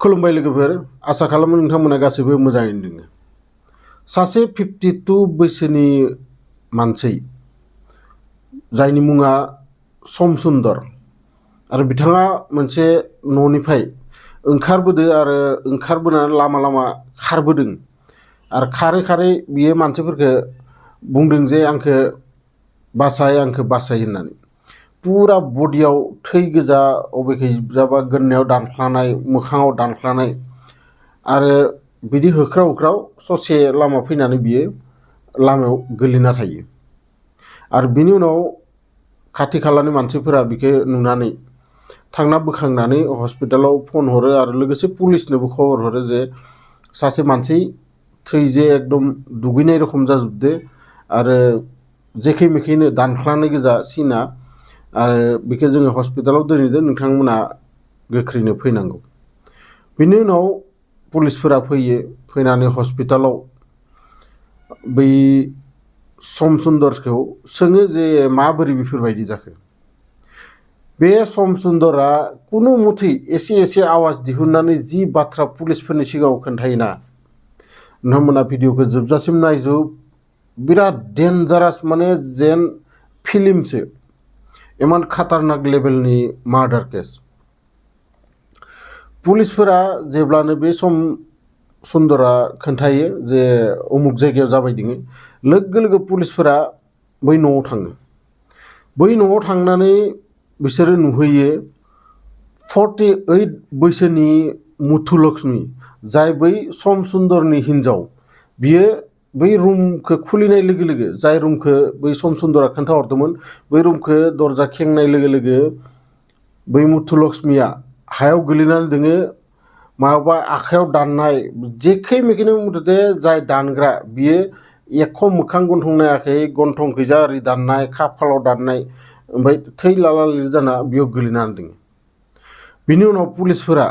खुलुमबाय लोगोफोर आसा खालामो नोंथांमोना गासैबो मोजाङैनो दङ। सासे 52 बैसोनि मानसि जायनि मुङा समसुन्दर आरो बिथाङा मोनसे न'निफ्राय ओंखारबोदों आरो ओंखारबोनानै लामा लामा खारबोदों आरो खारै खारै बियो मानसिफोरखौ बुंदों जे आंखौ बासाय होननानै पुरा बडियाव थै गोजा अबेखैजाबा गोदोनायाव दानख्लानाय मोखाङाव दानख्लानाय आरो बिदि होख्राव होख्राव ससे लामा फैनानै बियो लामायाव गोलैना थायो आरो बिनि उनाव खाथि खालानि मानसिफोरा बिखौ नुनानै थांना बोखांनानै हस्पिटालाव फन हरो आरो लोगोसे पुलिसनोबो खबर हरो जे सासे मानसि थैजे एकदम दुगैनाय रखम जाजोबदो आरो जेखै मेखैनो दानख्लानाय गोजा सिना आरो बेखौ जोङो हस्पिटालाव दोनहैदो नोंथांमोना गोख्रैनो फैनांगौ। बिनि उनाव पुलिसफोरा फैनानै हस्पिटालाव बै समसुन्दरखौ सोङो जे माबोरै बेफोरबायदि जाखो। बे समसुन्दरा कुनु मथै एसे आवाज दिहुननानै जि बाथ्रा पुलिसफोरनि सिगाङाव खोन्थायोना नोंथांमोना भिडिअखौ जोबजासिम नायजोब बिराद डेन्जारास माने जेन फिल्मसो इमान खातारनाक लेभेलनि मार्डार केस। पुलिसफोरा जेब्लानो बे समसुन्दरा खोन्थायो जे उमुक जायगायाव जाबाय दङ लोगो लोगो पुलिसफोरा बै न'आव थाङो। बै न'आव थांनानै बिसोरो नुहैयो 48 बैसोनि मुथुलक्ष्मी जाय बै समसुन्दरनि हिन्जाव बियो बै रुमखौ खुलिनाय लोगो लोगो जाय रुमखौ बै समसुन्दरा खोन्थाहरदोंमोन बै रुमखौ दरजा खेंनाय लोगो लोगो बै मुथुलक्ष्मीया हायाव गोलैनानै दोङो माबा आखायाव दाननाय जेखै मेखैनो मुथथे जाय दानग्रा बियो एख' मोखां गन्थं नायाखै गन्थंखैजा ओरै दाननाय खाफालाव दाननाय ओमफ्राय थै लाला लिर जाना बेयाव गोलैनानै दङ। बिनि उनाव पुलिसफोरा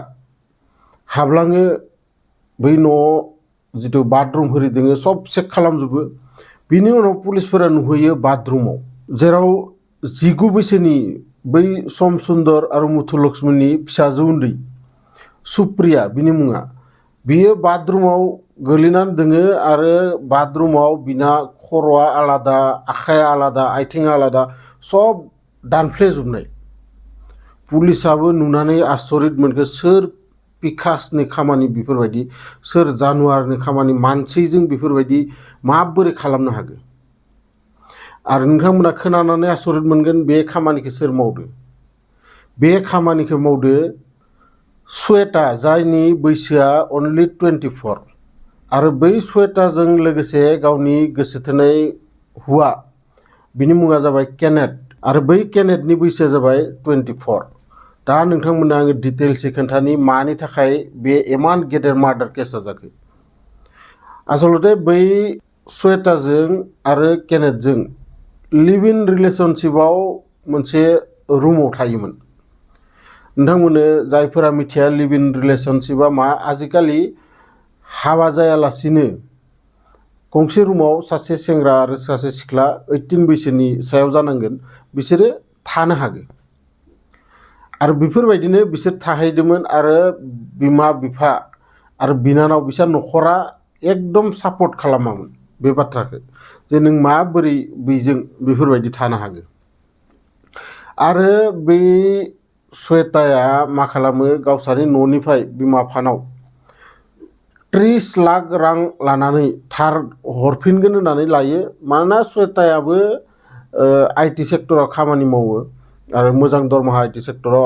हाबलाङो बै न'आव जिथु बाथरुम होरि दोङो सब चेक खालामजोबो। बिनि उनाव पुलिसफोरा नुहैयो बाथरुमाव जेराव 19 बैसोनि बै समसुन्दर आरो मुथुलक्ष्मीनि फिसाजो उन्दै सुप्रिया बिनि मुङा बियो बाथरुमाव गोलैनानै दोङो आरो बाथरुमाव बिना खर'आ आलादा आखाइया आलादा आथिङा आलादा सब दानफ्लेजोबनाय। पुलिसाबो नुनानै आसरित मोनखो सोर पिकासनि खामानि बेफोरबायदि सोर जानुवारनि खामानि मानसिजों बेफोरबायदि माबोरै खालामनो हागौ आरो नोंथांमोना खोनानानै आसरित मोनगोन बे खामानिखौ सोर मावदो। बे खामानिखौ मावदो श्वेता जायनि बैसोआ अनलि 24 आरो बै श्वेताजों लोगोसे गावनि गोसो थोनाय हौवा बिनि मुङा जाबाय केनेथ आरो बै केनेथनि बैसोआ जाबाय 24। दा नोंथांमोना आङो डिटेल्सै खोन्थानि मानि थाखाय बे इमान गेदेर मार्डार केसा जाखो। आसलते बै श्वेताजों आरो केनेथजों लिभ इन रिलेशनशिपआव मोनसे रुमाव थायोमोन। नोंथांमोननो जायफोरा मिथिया लिभ इन रिलेशनशिपआ मा आजिखालि हाबा जायालासिनो गंसे रुमाव सासे सेंग्रा आरो सासे सिख्ला 18 बैसोनि सायाव जानांगोन बिसोरो थानो हागौ आरो बेफोरबायदिनो बिसोर थाहैदोंमोन आरो बिमा बिफा आरो बिनानाव बिसोर न'खरा एकदम सापर्ट खालामामोन बे बाथ्राखौ जे नों माबोरै बेजों बेफोरबायदि थानो हागौ। आरो बै श्वेताया मा खालामो गावसानि न'निफ्राय बिमा बिफानाव 30 लाख रां लानानै थार हरफिनगोन होननानै लायो मानोना श्वेतायाबो IT सेक्टराव खामानि मावो आरो मोजां दरमाहा IT सेक्टराव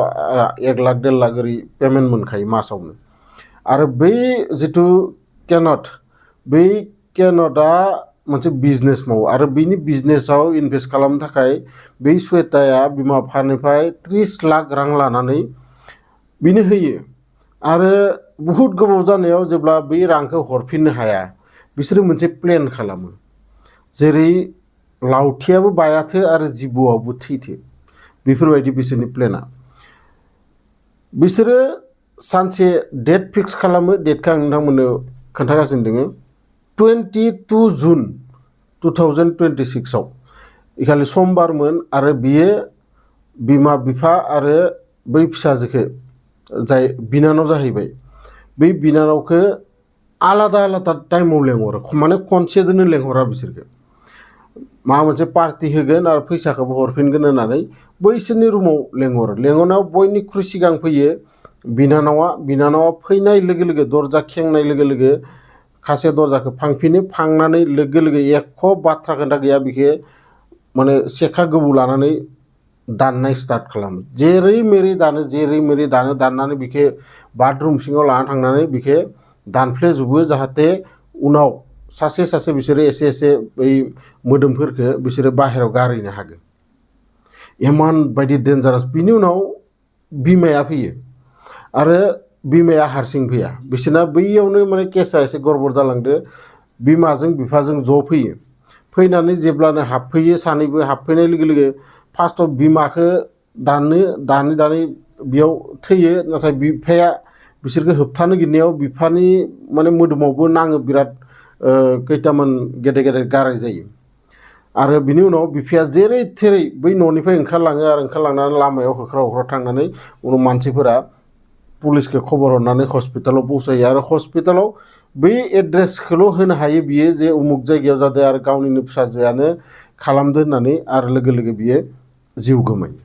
1 लाख 1.5 लाख ओरै पेमेन्ट मोनखायो मासावनो। आरो बै जिथु केनथआ मोनसे बिजनेस मावो आरो बिनि बिजनेसाव इनभेस्ट खालामनो थाखाय बै श्वेताया बिमा बिफानिफ्राय 30 लाख रां लानानै बिनो होयो आरो बहुद गोबाव जानायाव जेब्ला बै रांखौ हरफिननो हाया बिसोरो मोनसे प्लेन खालामो जेरै लावथियाबो बायाथो आरो जिबौआबो थैथो बेफोरबायदि बिसोरनि प्लेना। बिसोरो सानसे डेट फिक्स खालामो डेटखौ आं नोंथांमोननो खोन्थागासिनो दङ 22 जुन 2026आव इखालि समबारमोन आरो बियो बिमा बिफा आरो बै फिसाजोखौ जाय बिनानाव जाहैबाय बै बिनानावखौ आलादा आलादा टाइमाव लेंहरो माने खनसेजोंनो लेंहरा बिसोरखौ माबा मोनसे पार्टि होगोन आरो फैसाखौबो हरफिनगोन होननानै बैसोरनि रुमाव लेंहरनायाव बयनिख्रुइ सिगां फैयो बिनानावा फैनाय लोगो लोगो दरजा खेंनाय लोगो लोगो खासे दरजाखौ फांफिनो फांनानै लोगो लोगो एख' बाथ्रा खोन्था गैया बिखौ माने सेखा गोबौ लानानै दाननाय स्टार्ट खालामो जेरै मेरै दाननानै बिखौ बाथरुम सिङाव लाना थांनानै बिखौ दानफ्लेजोबो जाहाथे उनाव सासे सासे बिसोरो एसे एसे बै मोदोमफोरखौ बिसोरो बाहेरायाव गारहैनो हागोन इमान बायदि डेन्जारास बिनि उनाव बिमाया फैयो आरो बिमाया हारसिं फैया बिसोरना बैयावनो माने केसा एसे गड़बड़ जालांदो बिमाजों बिफाजों ज' फैयो फैनानै जेब्लानो हाबफैयो सानैबो हाबफैनाय लोगो लोगो फार्स्टआव बिमाखौ दानै बेयाव थैयो नाथाय बिफाया बिसोरखौ होबथानो गिनायाव बिफानि माने मोदोमावबो नाङो बिराद खैथामान गेदेर गेदेर गाराय जायो आरो बिनि उनाव बिफाया जेरै थेरै बै न'निफ्राय ओंखारलाङो आरो ओंखारलांनानै लामायाव होख्रा होख्रा थांनानै उनाव मानसिफोरा पुलिसखौ खबर हरनानै हस्पिटालाव पहुंचायो आरो हस्पिटालाव बै एड्रेसखौल' होनो हायो बियो जे उमुक जायगायाव जादों आरो गावनिनो फिसाजोआनो खालामदो होननानै आरो लोगो लोगो बियो जिउ गोमायो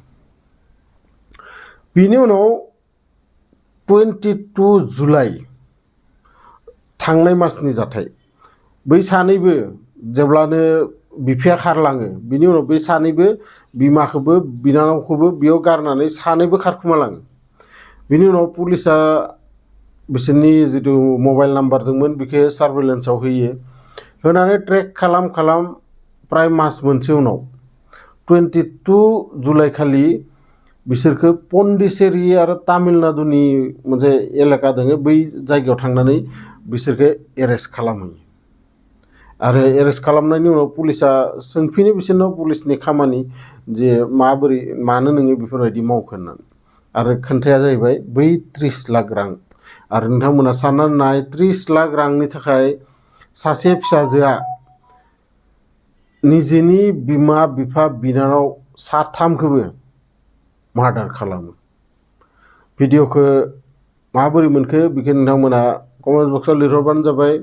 बिनि उनाव 22 जुलाइ थांनाय मासनि जाथाय बै सानैबो जेब्लानो बिफाया खारलाङो बिनि उनाव बे सानैबो बिमाखौबो बिनानावखौबो बेयाव गारनानै सानैबो खारखुमालाङो बिनि उनाव पुलिसा बिसोरनि जिथु मबाइल नाम्बार दंमोन बेखौ सार्भेलेन्सआव होयो होनानै ट्रेक खालाम प्राय मास मोनसे उनाव 22 जुलाइ खालि बिसोरखौ पन्डिचेरी आरो तामिलनाडुनि मोनसे एलेका दङ बै जायगायाव थांनानै बिसोरखौ एरेस्ट खालामहैयो आरो एरेस्ट खालामनायनि उनाव पुलिसा सोंफिनो बिसोरनाव पुलिसनि खामानि जे मानो नोङो बेफोरबायदि मावखो होननानै आरो खोन्थाया जाहैबाय बै 30 लाख रां आरो नोंथांमोना साननानै नाय 30 लाख रांनि थाखाय सासे फिसाजोआ निजेनि बिमा बिफा बिनानाव साथामखौबो मार्डार खालामो भिडिअखौ माबोरै मोनखो बेखौ नोंथांमोना कमेन्ट बक्सआव लिरहरबानो जाबाय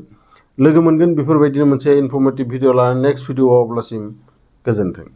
लोगो मोनगोन बेफोरबायदिनो मोनसे इनफर्मेटिभ भिडिअ लानानै नेक्स्ट भिडिअआव अब्लासिम गोजोन्थों।